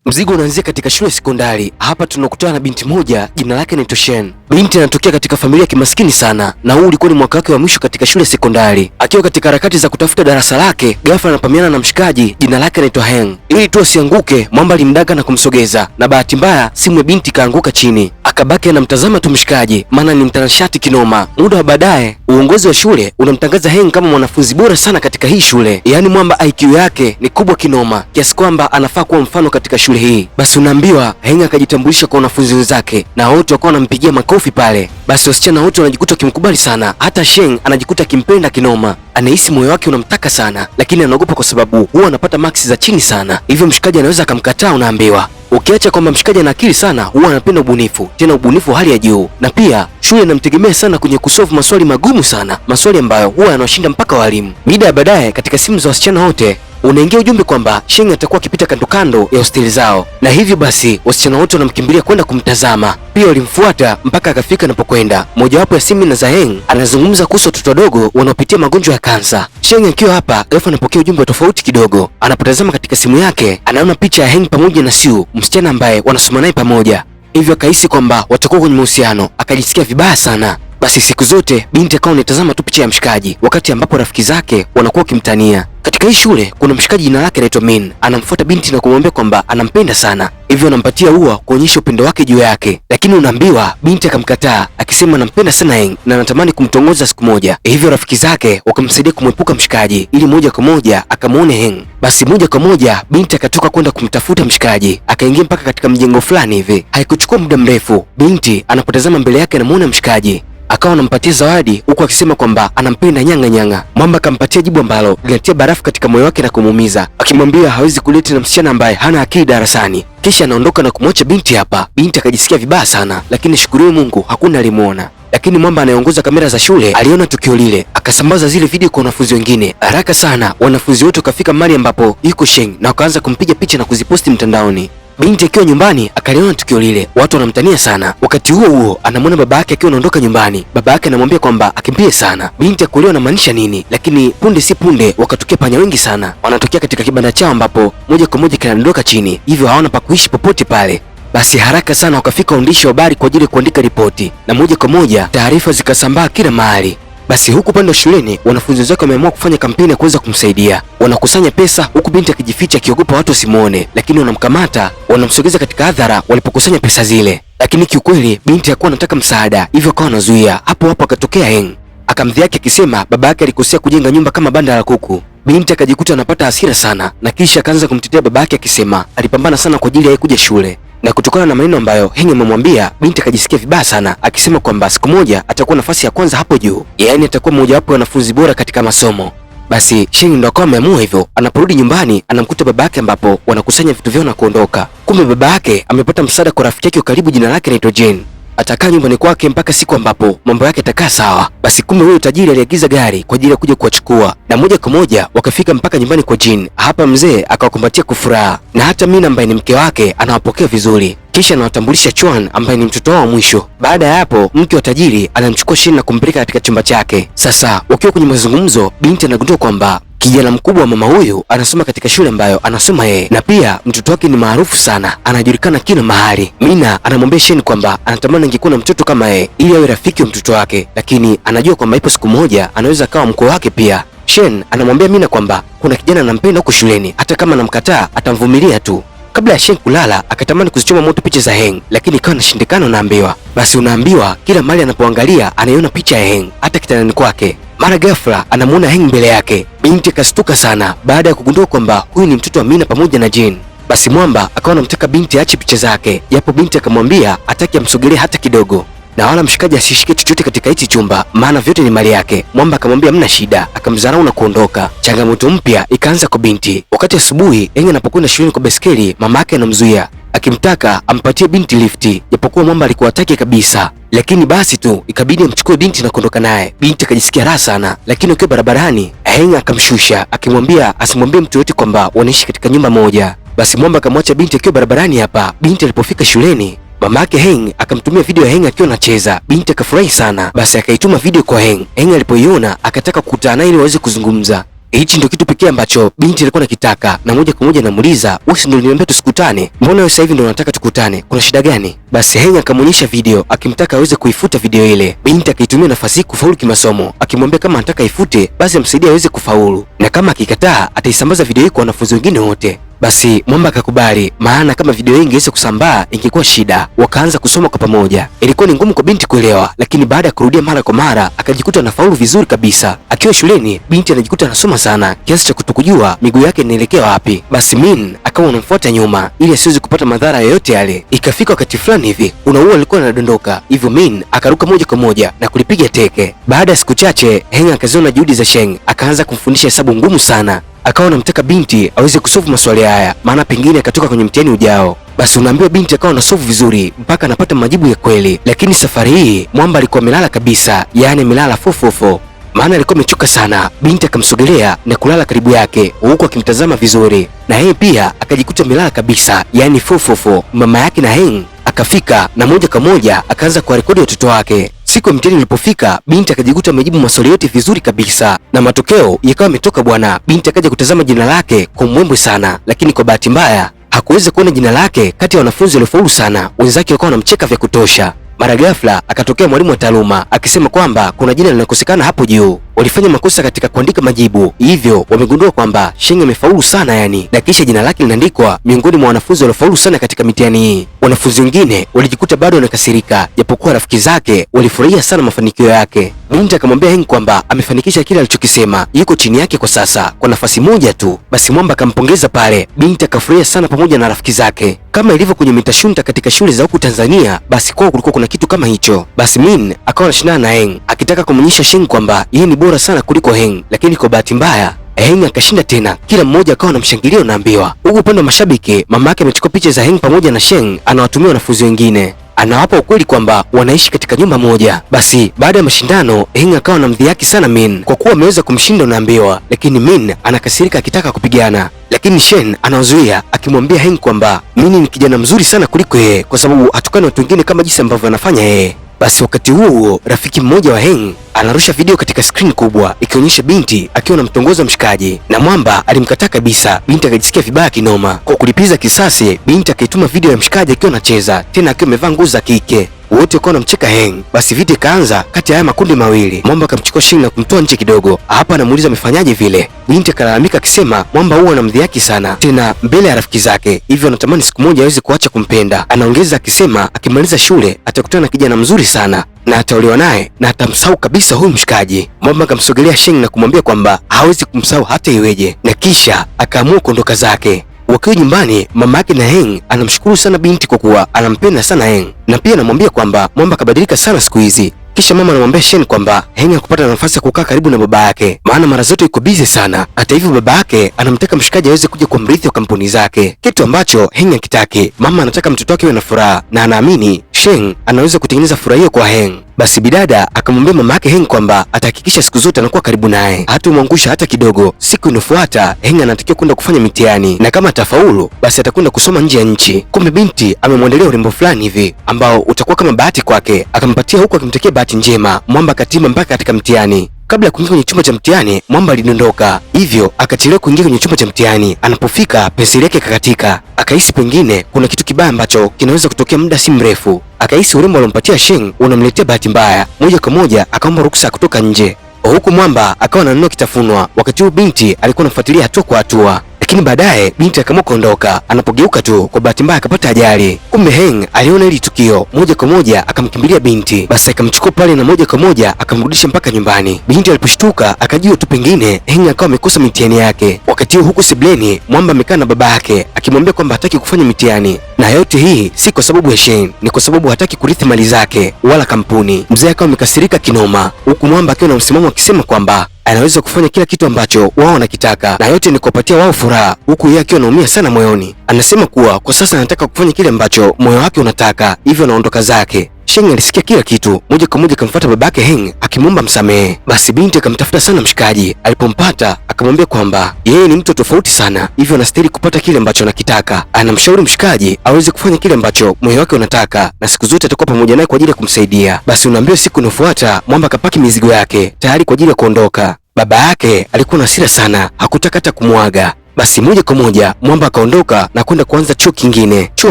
Mzigo unaanzia katika shule sekondari. Hapa tunakutana na binti moja, jina lake ni Toshen. Binti anatokea katika familia ya kimaskini sana, na huu ulikuwa ni mwaka wake wa mwisho katika shule sekondari. Akiwa katika harakati za kutafuta darasa lake, ghafla anapamiana na mshikaji, jina lake anaitwa Heng. Ili tu asianguke, mwamba alimdaka na kumsogeza, na bahati mbaya simu ya binti kaanguka chini. Akabaki anamtazama tu mshikaji, maana ni mtanashati kinoma. Muda wa baadaye, uongozi wa shule unamtangaza Heng kama mwanafunzi bora sana katika hii shule. Yaani mwamba IQ yake ni kubwa kinoma, kiasi kwamba anafaa kuwa mfano katika shule hii. Basi unaambiwa Heng akajitambulisha kwa wanafunzi wenzake na wote wakawa wanampigia makofi pale. Basi wasichana wote wanajikuta wakimkubali sana, hata Sheng anajikuta akimpenda kinoma. Anahisi moyo wake unamtaka sana, lakini anaogopa kwa sababu huwa anapata maksi za chini sana, hivyo mshikaji anaweza akamkataa. Unaambiwa ukiacha kwamba mshikaji ana akili sana, huwa anapenda ubunifu, tena ubunifu hali ya juu, na pia shule inamtegemea sana kwenye kusolve maswali magumu sana, maswali ambayo huwa yanawashinda mpaka walimu. Mida ya baadaye, katika simu za wasichana wote unaingia ujumbe kwamba Sheng atakuwa akipita kando kando ya hosteli zao, na hivyo basi wasichana wote wanamkimbilia kwenda kumtazama. Pia walimfuata mpaka akafika anapokwenda. Mojawapo ya semina za Heng anazungumza kuhusu watoto wadogo wanaopitia magonjwa ya kansa. Sheng akiwa hapa, ghafla anapokea ujumbe tofauti kidogo. Anapotazama katika simu yake, anaona picha ya Heng pamoja na Sue, msichana ambaye wanasoma naye pamoja, hivyo akahisi kwamba watakuwa kwenye mahusiano, akajisikia vibaya sana. Basi siku zote binti akawa anatazama tu picha ya mshikaji, wakati ambapo rafiki zake wanakuwa wakimtania. Katika hii shule kuna mshikaji jina lake anaitwa Min, anamfuata binti na kumwambia kwamba anampenda sana, hivyo anampatia ua kuonyesha upendo wake juu yake, lakini unaambiwa binti akamkataa akisema anampenda sana Heng na anatamani kumtongoza siku moja. Hivyo rafiki zake wakamsaidia kumwepuka mshikaji ili moja kwa moja akamuone Heng. Basi moja kwa moja binti akatoka kwenda kumtafuta mshikaji, akaingia mpaka katika mjengo fulani hivi. Haikuchukua muda mrefu, binti anapotazama mbele yake anamuona mshikaji, akawa anampatia zawadi huku akisema kwamba anampenda nyanga nyanga. Mwamba akampatia jibu ambalo linatia barafu katika moyo wake na kumuumiza, akimwambia hawezi kuleta na msichana ambaye hana akili darasani. Kisha anaondoka na kumwacha binti hapa. Binti akajisikia vibaya sana, lakini shukuriwe Mungu hakuna alimuona. Lakini mwamba anayeongoza kamera za shule aliona tukio lile, akasambaza zile video kwa wanafunzi wengine haraka sana. Wanafunzi wote wakafika mahali ambapo yuko Sheng na wakaanza kumpiga picha na kuziposti mtandaoni. Binti akiwa nyumbani akaliona tukio lile, watu wanamtania sana. Wakati huo huo anamwona baba yake akiwa anaondoka nyumbani. Baba yake anamwambia kwamba akimbie sana. Binti akuelewa anamaanisha nini, lakini punde si punde wakatokea panya wengi sana, wanatokea katika kibanda chao ambapo moja kwa moja kinadondoka chini, hivyo hawana pa kuishi popote pale. Basi haraka sana wakafika waandishi wa habari kwa ajili ya kuandika ripoti, na moja kwa moja taarifa zikasambaa kila mahali. Basi huku upande wa shuleni wanafunzi wenzake wameamua kufanya kampeni ya kuweza kumsaidia. Wanakusanya pesa huku binti akijificha akiogopa watu wasimuone, lakini wanamkamata, wanamsogeza katika hadhara walipokusanya pesa zile. Lakini kiukweli binti hakuwa anataka msaada, hivyo akawa anazuia. Hapo hapo akatokea Heng akamdhihaki akisema baba yake alikosea kujenga nyumba kama banda la kuku. Binti akajikuta anapata hasira sana, na kisha akaanza kumtetea baba yake akisema alipambana sana kwa ajili ya yeye kuja shule. Na kutokana na maneno ambayo Heng amemwambia, binti akajisikia vibaya sana, akisema kwamba siku moja atakuwa nafasi ya kwanza hapo juu, yaani atakuwa mmojawapo wa wanafunzi bora katika masomo. Basi Sheng ndo akawa ameamua hivyo. Anaporudi nyumbani anamkuta baba yake ambapo wanakusanya vitu vyao na kuondoka. Kumbe baba yake amepata msaada kwa rafiki yake wa karibu, jina lake anaitwa Jane. Atakaa nyumbani kwake mpaka siku ambapo mambo yake yatakaa sawa. Basi kumbe huyo tajiri aliagiza gari kwa ajili ya kuja kuwachukua, na moja kwa moja wakafika mpaka nyumbani kwa Jane. Hapa mzee akawakumbatia kwa furaha, na hata Mina ambaye ni mke wake anawapokea vizuri, kisha anawatambulisha Chuan ambaye ni mtoto wao wa mwisho. Baada ya hapo, mke wa tajiri anamchukua Shin na kumpeleka katika chumba chake. Sasa wakiwa kwenye mazungumzo, binti anagundua kwamba kijana mkubwa wa mama huyu anasoma katika shule ambayo anasoma yeye, na pia mtoto wake ni maarufu sana, anajulikana kila mahali. Mina anamwambia Shen kwamba anatamani angekuwa na mtoto kama yeye ili awe rafiki wa mtoto wake, lakini anajua kwamba ipo siku moja anaweza akawa mkoo wake pia. Shen anamwambia Mina kwamba kuna kijana anampenda huko shuleni, hata kama anamkataa atamvumilia tu. Kabla ya Shen kulala akatamani kuzichoma moto picha za Heng, lakini ikawa inashindikana. Unaambiwa basi, unaambiwa kila mahali anapoangalia anaiona picha ya Heng, hata kitandani kwake. Mara ghafla anamuona Heng mbele yake. Binti akastuka sana baada ya kugundua kwamba huyu ni mtoto wa Mina pamoja na Jane. Basi mwamba akawa anamtaka binti aache picha zake, japo binti akamwambia hataki amsogelee hata kidogo, na wala mshikaji asishike chochote katika hichi chumba, maana vyote ni mali yake. Mwamba akamwambia hamna shida, akamdharau na kuondoka. Changamoto mpya ikaanza kwa binti. Wakati asubuhi Heng anapokwenda shuleni kwa baiskeli, mama yake anamzuia akimtaka ampatie binti lifti, japokuwa mwamba alikuwa hataki kabisa, lakini basi tu ikabidi amchukue binti na kuondoka naye. Binti akajisikia raha sana, lakini wakiwa barabarani Heng akamshusha akimwambia asimwambie mtu yoyote kwamba wanaishi katika nyumba moja. Basi mwamba akamwacha binti akiwa barabarani hapa. Binti alipofika shuleni, mama yake Heng akamtumia video ya Heng akiwa anacheza. Binti akafurahi sana, basi akaituma video kwa Heng. Heng alipoiona akataka kukutana naye ili waweze kuzungumza. Hichi ndio kitu pekee ambacho binti alikuwa anakitaka, na moja kwa moja anamuuliza, wewe si ndio uliniambia tusikutane? Mbona wewe sasa hivi ndio unataka tukutane? Kuna shida gani? Basi Heng akamuonyesha video akimtaka aweze kuifuta video ile. Binti akaitumia nafasi hii kufaulu kimasomo, akimwambia kama anataka ifute basi amsaidie aweze kufaulu, na kama akikataa ataisambaza video hii kwa wanafunzi wengine wote. Basi Mwamba akakubali, maana kama video hii ingeweza kusambaa ingekuwa shida. Wakaanza kusoma kwa pamoja. Ilikuwa ni ngumu kwa binti kuelewa, lakini baada ya kurudia mara kwa mara akajikuta anafaulu vizuri kabisa. Akiwa shuleni, binti anajikuta anasoma sana kiasi cha kutokujua miguu yake inaelekea wapi. Basi Min akawa anamfuata nyuma ili asiweze kupata madhara yoyote yale. Ikafika wakati fulani hivi kuna ua alikuwa anadondoka, hivyo Min akaruka moja kwa moja na kulipiga teke. Baada ya siku chache, Heng akaziona juhudi za Sheng, akaanza kumfundisha hesabu ngumu sana. Akawa anamtaka binti aweze kusolve maswali haya, maana pengine akatoka kwenye mtihani ujao. Basi unaambiwa binti akawa anasolve vizuri mpaka anapata majibu ya kweli. Lakini safari hii Mwamba alikuwa amelala kabisa, yaani amelala fofofo, maana alikuwa amechoka sana. Binti akamsogelea na kulala karibu yake huku akimtazama vizuri, na yeye pia akajikuta amelala kabisa, yaani fofofo. Mama yake na Heng akafika na moja kwa moja akaanza kuwarekodi watoto wake. Siku ya mtihani ilipofika, binti akajikuta amejibu maswali yote vizuri kabisa na matokeo yakawa yametoka bwana. Binti akaja kutazama jina lake kwa mwembwe sana, lakini kwa bahati mbaya hakuweza kuona jina lake kati ya wanafunzi waliofaulu sana. Wenzake wakawa wanamcheka vya kutosha. Mara ghafla akatokea mwalimu wa taaluma akisema kwamba kuna jina linakosekana hapo juu. Walifanya makosa katika kuandika majibu, hivyo wamegundua kwamba Sheng amefaulu sana yani, na kisha jina lake linaandikwa miongoni mwa wanafunzi waliofaulu sana katika mitihani hii. Wanafunzi wengine walijikuta bado wanakasirika, japokuwa rafiki zake walifurahia sana mafanikio yake. Binti akamwambia Heng kwamba amefanikisha kile alichokisema, yuko chini yake kwa sasa kwa nafasi moja tu. Basi Mwamba akampongeza pale, binti akafurahia sana pamoja na rafiki zake. Kama ilivyo kwenye mitashunta katika shule za huku Tanzania, basi kwao kulikuwa kuna kitu kama hicho. Basi Min akawa anashindana na Heng akitaka kumonyesha Sheng kwamba yeye ni bora sana kuliko Heng, lakini kwa bahati mbaya Heng akashinda tena. Kila mmoja akawa anamshangilia, unaambiwa. Huku upande wa mashabiki, mama yake amechukua picha za Heng pamoja na Sheng, anawatumia wanafunzi wengine, anawapa ukweli kwamba wanaishi katika nyumba moja. Basi baada ya mashindano, Heng akawa anamdhihaki sana Min kwa kuwa ameweza kumshinda, unaambiwa. Lakini Min anakasirika akitaka kupigana, lakini Shen anazuia akimwambia Heng kwamba Min ni kijana mzuri sana kuliko yeye, kwa sababu hatukani watu wengine kama jinsi ambavyo anafanya yeye. Basi wakati huo huo, rafiki mmoja wa Heng anarusha video katika screen kubwa ikionyesha binti akiwa anamtongoza mshikaji, na Mwamba alimkataa kabisa. Binti akajisikia vibaya kinoma. Kwa kulipiza kisasi, binti akaituma video ya mshikaji akiwa anacheza, tena akiwa amevaa nguo za kike. Wote wakawa wanamcheka Heng. Basi vita ikaanza kati ya haya makundi mawili. Mwamba akamchukua Sheng na kumtoa nje kidogo. Hapa anamuuliza amefanyaje vile. Binti akalalamika akisema Mwamba huwa anamdhihaki sana, tena mbele ya rafiki zake, hivyo anatamani siku moja aweze kuacha kumpenda. Anaongeza akisema akimaliza shule atakutana na kijana mzuri sana na ataolewa naye na atamsahau kabisa huyu mshikaji. Mwamba akamsogelea Sheng na kumwambia kwamba hawezi kumsahau hata iweje, na kisha akaamua kuondoka zake. Wakiwa nyumbani, mama yake na Heng anamshukuru sana binti kwa kuwa anampenda sana Heng, na pia anamwambia kwamba Mwamba kabadilika sana siku hizi. Kisha mama anamwambia Shen kwamba Heng hakupata nafasi ya kukaa karibu na baba yake, maana mara zote yuko busy sana. Hata hivyo, baba yake anamtaka mshikaji aweze kuja kwa mrithi wa kampuni zake, kitu ambacho Heng hakitaki. Mama anataka mtoto wake awe na furaha na anaamini Sheng anaweza kutengeneza furaha hiyo kwa Heng. Basi bidada akamwambia mama yake Heng kwamba atahakikisha siku zote anakuwa karibu naye, hatumwangusha hata kidogo. Siku inofuata Heng anatakiwa kwenda kufanya mitihani, na kama atafaulu basi atakwenda kusoma nje ya nchi. Kumbe binti amemwandalia urembo fulani hivi ambao utakuwa kama bahati kwake, akampatia huku akimtakia bahati njema. Mwamba akatima mpaka katika mtihani. Kabla ya kuingia kwenye chumba cha mtihani, Mwamba alidondoka, hivyo akachelewa kuingia kwenye chumba cha mtihani. Anapofika penseli yake ikakatika, akahisi pengine kuna kitu kibaya ambacho kinaweza kutokea muda si mrefu. Akahisi urembo alompatia Sheng unamletea bahati mbaya. Moja kwa moja akaomba ruksa kutoka nje, huku Mwamba akawa ananunua kitafunwa. Wakati huu binti alikuwa anafuatilia hatua kwa hatua, lakini baadaye binti akaamua kuondoka. Anapogeuka tu, kwa bahati mbaya akapata ajali. Kumbe Heng aliona hili tukio, moja kwa moja akamkimbilia binti, basi akamchukua pale na moja kwa moja akamrudisha mpaka nyumbani. Binti aliposhtuka akajua tu pengine Heng akawa amekosa mitihani yake. Wakati huo huku sebleni, Mwamba amekaa na baba yake akimwambia kwamba hataki kufanya mitihani, na yote hii si kwa sababu ya Sheng, ni kwa sababu hataki kurithi mali zake wala kampuni. Mzee akawa amekasirika kinoma, huku Mwamba akiwa na msimamo akisema kwamba anaweza kufanya kila kitu ambacho wao wanakitaka na yote ni kuwapatia wao furaha, huku yeye akiwa anaumia sana moyoni. Anasema kuwa kwa sasa anataka kufanya kile ambacho moyo wake unataka, hivyo anaondoka zake. Sheng alisikia kila kitu, moja kwa moja akamfuata babake Heng akimwomba msamehe. Basi binti akamtafuta sana mshikaji, alipompata akamwambia kwamba yeye ni mtu tofauti sana, hivyo anastahili kupata kile ambacho anakitaka. Anamshauri mshikaji aweze kufanya kile ambacho moyo wake unataka na siku zote atakuwa pamoja naye kwa ajili ya kumsaidia. Basi unaambiwa siku inayofuata Mwamba akapaki mizigo yake tayari kwa ajili ya kuondoka. Baba yake alikuwa na hasira sana, hakutaka hata kumwaga. Basi moja kwa moja Mwamba akaondoka na kwenda kuanza chuo kingine, chuo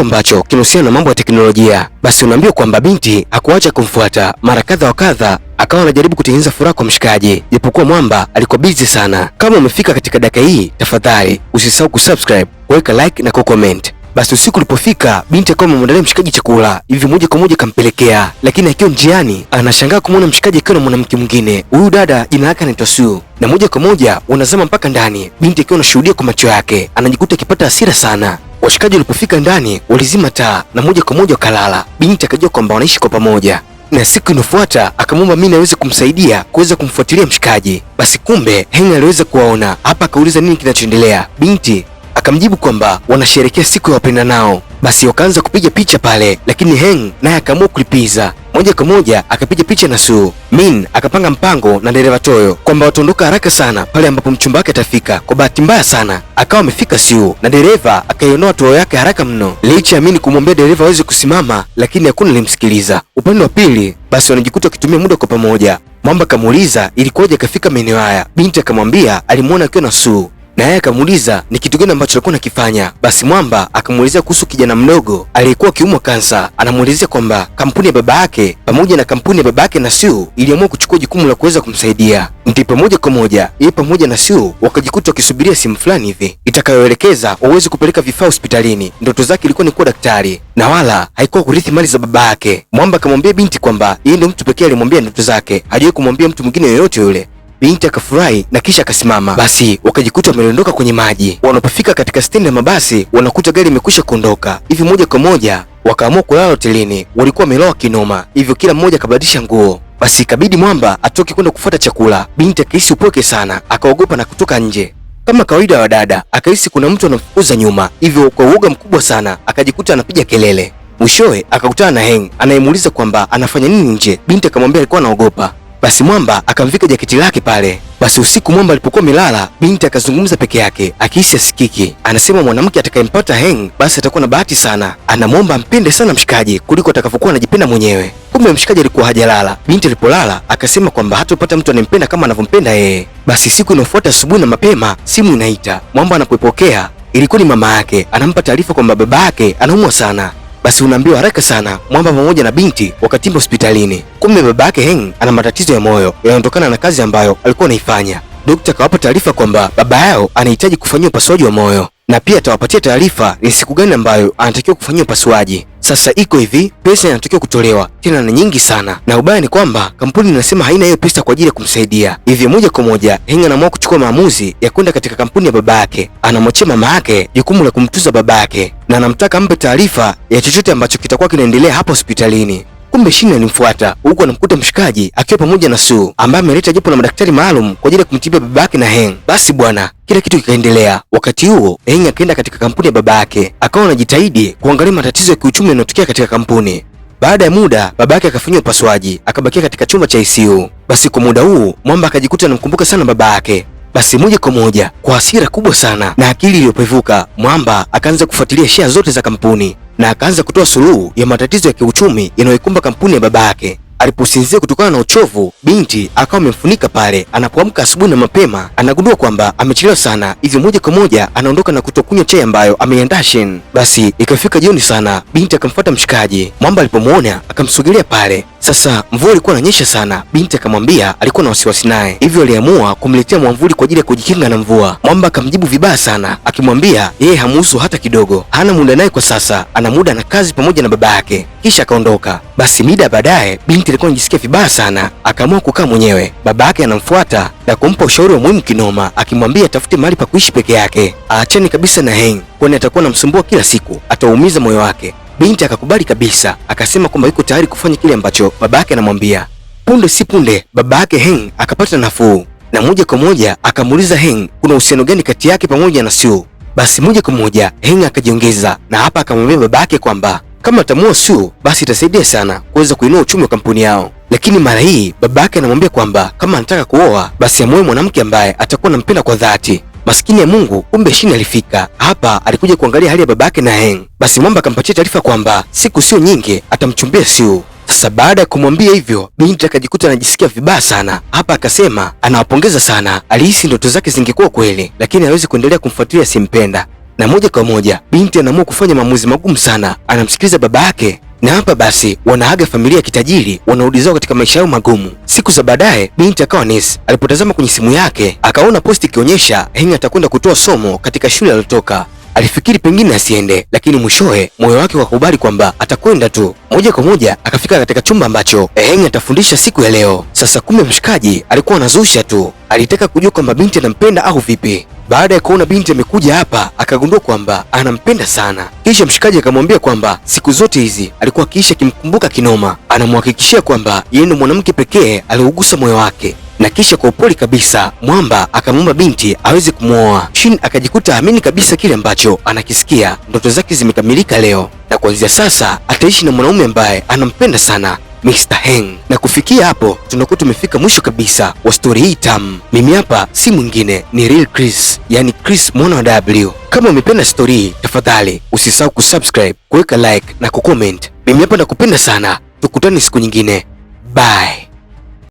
ambacho kinahusiana na mambo ya teknolojia. Basi unaambiwa kwamba binti hakuacha kumfuata mara kadha wa kadha, akawa anajaribu kutengeneza furaha kwa mshikaji, japokuwa Mwamba alikuwa busy sana. Kama umefika katika dakika hii, tafadhali usisahau kusubscribe, kuweka like na kucomment. Basi usiku ulipofika, binti akawa amemwandalia mshikaji chakula, hivi moja kwa moja kampelekea, lakini akiwa njiani anashangaa kumwona mshikaji akiwa na mwanamke mwingine. Huyu dada jina lake anaitwa Sue, na moja kwa moja wanazama mpaka ndani. Binti akiwa anashuhudia kwa macho yake, anajikuta akipata hasira sana. Washikaji walipofika ndani walizima taa na moja kwa moja wakalala. Binti akajua kwamba wanaishi kwa pamoja, na siku inofuata akamwomba Mina aweze kumsaidia kuweza kumfuatilia mshikaji. Basi kumbe Heng aliweza kuwaona hapa, akauliza nini kinachoendelea. Binti akamjibu kwamba wanasherehekea siku ya wapendanao. Basi wakaanza kupiga picha pale, lakini Heng naye akaamua kulipiza moja kwa moja, akapiga picha na Sue. Min akapanga mpango na dereva Toyo kwamba wataondoka haraka sana pale ambapo mchumba wake atafika. Kwa bahati mbaya sana akawa amefika Sue na dereva akaiondoa Toyo yake haraka mno, licha ya Min kumwambia dereva aweze kusimama, lakini hakuna alimsikiliza. Upande wa pili, basi wanajikuta wakitumia muda kwa pamoja. Mwamba akamuuliza ilikuwaje akafika maeneo haya. Binti akamwambia alimuona akiwa na Sue, na yeye akamuuliza ni kitu gani ambacho alikuwa anakifanya. Basi Mwamba akamuelezea kuhusu kijana mdogo aliyekuwa akiumwa kansa. Anamuelezea kwamba kampuni ya baba yake pamoja na kampuni ya baba yake na Sue iliamua kuchukua jukumu la kuweza kumsaidia. Ndipo moja kwa moja yeye pamoja na Sue wakajikuta wakisubiria simu fulani hivi itakayoelekeza waweze kupeleka vifaa hospitalini. Ndoto zake ilikuwa ni kuwa daktari na wala haikuwa kurithi mali za baba yake. Mwamba akamwambia binti kwamba yeye ndio mtu pekee alimwambia ndoto zake, hajawahi kumwambia mtu mwingine yoyote yule. Binti akafurahi na kisha akasimama. Basi wakajikuta wameondoka kwenye maji. Wanapofika katika stendi ya mabasi wanakuta gari imekwisha kuondoka. Hivi moja kwa moja wakaamua kulala hotelini. Walikuwa wameloa kinoma, hivyo kila mmoja akabadilisha nguo. Basi ikabidi Mwamba atoke kwenda kufuata chakula. Binti akahisi upweke sana, akaogopa na kutoka nje. Kama kawaida wa dada, akahisi kuna mtu anamfukuza nyuma, hivyo kwa uoga mkubwa sana akajikuta anapiga kelele. Mwishowe akakutana na Heng anayemuuliza kwamba anafanya nini nje. Binti akamwambia alikuwa anaogopa. Basi Mwamba akamvika jaketi lake pale. Basi usiku Mwamba alipokuwa amelala, binti akazungumza peke yake akihisi asikiki. Anasema mwanamke atakayempata Heng basi atakuwa na bahati sana. Anamwomba ampende sana mshikaji kuliko atakavyokuwa anajipenda mwenyewe. Kumbe mshikaji alikuwa hajalala. Binti alipolala akasema kwamba hatopata mtu anayempenda kama anavyompenda yeye. Basi siku inayofuata asubuhi na mapema, simu inaita. Mwamba anapoipokea ilikuwa ni mama yake, anampa taarifa kwamba baba yake anaumwa sana. Basi unaambiwa haraka sana Mwamba pamoja na binti wakatimba hospitalini. Kumbe baba yake Heng ana matatizo ya moyo yanayotokana na kazi ambayo alikuwa anaifanya. Dokta akawapa taarifa kwamba baba yao anahitaji kufanyiwa upasuaji wa moyo, na pia atawapatia taarifa ni siku gani ambayo anatakiwa kufanyiwa upasuaji. Sasa iko hivi, pesa inatakiwa kutolewa tena na nyingi sana, na ubaya ni kwamba kampuni inasema haina hiyo pesa kwa ajili ya kumsaidia. Hivyo moja kwa moja Heng anaamua kuchukua maamuzi ya kwenda katika kampuni ya baba yake. Anamwachia mama yake jukumu la kumtuza baba yake, na anamtaka ampe taarifa ya chochote ambacho kitakuwa kinaendelea hapa hospitalini. Kumbe Shin alimfuata huku anamkuta mshikaji akiwa pamoja na Sue ambaye ameleta jopo la madaktari maalum kwa ajili ya kumtibia babake na Heng. Basi bwana, kila kitu kikaendelea. Wakati huo Heng akaenda katika kampuni ya baba yake, akawa anajitahidi kuangalia matatizo ya kiuchumi yanayotokea katika kampuni. Baada ya muda babake akafanyiwa upasuaji, akabakia katika chumba cha ICU. Basi kwa muda huu Mwamba akajikuta anamkumbuka sana baba yake. Basi moja kwa moja kwa hasira kubwa sana na akili iliyopevuka, Mwamba akaanza kufuatilia share zote za kampuni na akaanza kutoa suluhu ya matatizo ya kiuchumi yanayoikumba kampuni ya baba yake. Aliposinzia kutokana na uchovu, binti akawa amemfunika pale. Anapoamka asubuhi na mapema, anagundua kwamba amechelewa sana, hivyo moja kwa moja anaondoka na kutokunywa chai ambayo ameiandaa Shin. Basi ikafika jioni sana, binti akamfuata mshikaji. Mwamba alipomuona akamsogelea pale. Sasa mvua ilikuwa inanyesha sana, binti akamwambia alikuwa na wasiwasi naye, hivyo aliamua kumletea mwamvuli kwa ajili ya kujikinga na mvua. Mwamba akamjibu vibaya sana, akimwambia yeye hamuhusu hata kidogo, hana muda naye kwa sasa, ana muda na kazi pamoja na baba yake. Kisha akaondoka. Basi mida baadaye binti alikuwa anajisikia vibaya sana, akaamua kukaa mwenyewe. Baba yake anamfuata na kumpa ushauri wa muhimu kinoma, akimwambia atafute mahali pa kuishi peke yake, aachane kabisa na Heng, kwani atakuwa anamsumbua kila siku, ataumiza moyo wake. Binti akakubali kabisa, akasema kwamba yuko tayari kufanya kile ambacho baba yake anamwambia. Punde si punde baba yake Heng akapata nafuu, na moja kwa moja akamuuliza Heng kuna uhusiano gani kati yake pamoja na Sue. Basi moja kwa moja Heng akajiongeza, na hapa akamwambia baba yake kwamba kama atamua Sue basi itasaidia sana kuweza kuinua uchumi wa kampuni yao. Lakini mara hii baba yake anamwambia kwamba kama anataka kuoa basi amuoe mwanamke ambaye atakuwa anampenda kwa dhati. Maskini ya Mungu, kumbe Shin alifika hapa, alikuja kuangalia hali ya babake na Heng. Basi Mwamba akampatia taarifa kwamba siku sio nyingi atamchumbia Sue. Sasa baada ya kumwambia hivyo, binti akajikuta anajisikia vibaya sana. Hapa akasema anawapongeza sana, alihisi ndoto zake zingekuwa kweli, lakini hawezi kuendelea kumfuatilia simpenda. Na moja kwa moja binti anaamua kufanya maamuzi magumu sana, anamsikiliza baba yake na hapa basi wanaaga familia ya kitajiri, wanarudi zao katika maisha yao magumu. Siku za baadaye binti akawa nesi. Alipotazama kwenye simu yake akaona posti ikionyesha Heng atakwenda kutoa somo katika shule aliyotoka. Alifikiri pengine asiende, lakini mwishowe moyo wake ukakubali kwamba atakwenda tu. Moja kwa moja akafika katika chumba ambacho Heng atafundisha siku ya leo. Sasa kumbe mshikaji alikuwa anazusha tu, alitaka kujua kwamba binti anampenda au vipi. Baada ya kuona binti amekuja hapa, akagundua kwamba anampenda sana. Kisha mshikaji akamwambia kwamba siku zote hizi alikuwa akiisha kimkumbuka kinoma, anamhakikishia kwamba yeye ndo mwanamke pekee aliougusa moyo wake. Na kisha kwa upole kabisa mwamba akamwomba binti aweze kumwoa. Shin akajikuta amini kabisa kile ambacho anakisikia, ndoto zake zimekamilika leo, na kuanzia sasa ataishi na mwanaume ambaye anampenda sana, Mr. Heng. Na kufikia hapo tunakuwa tumefika mwisho kabisa wa stori hii tamu. Mimi hapa si mwingine ni Real Chris, yani Chris mwana wa W. Kama umependa stori hii, tafadhali usisahau kusubscribe, kuweka like na kucomment. Mimi hapa nakupenda sana, tukutane siku nyingine. Bye.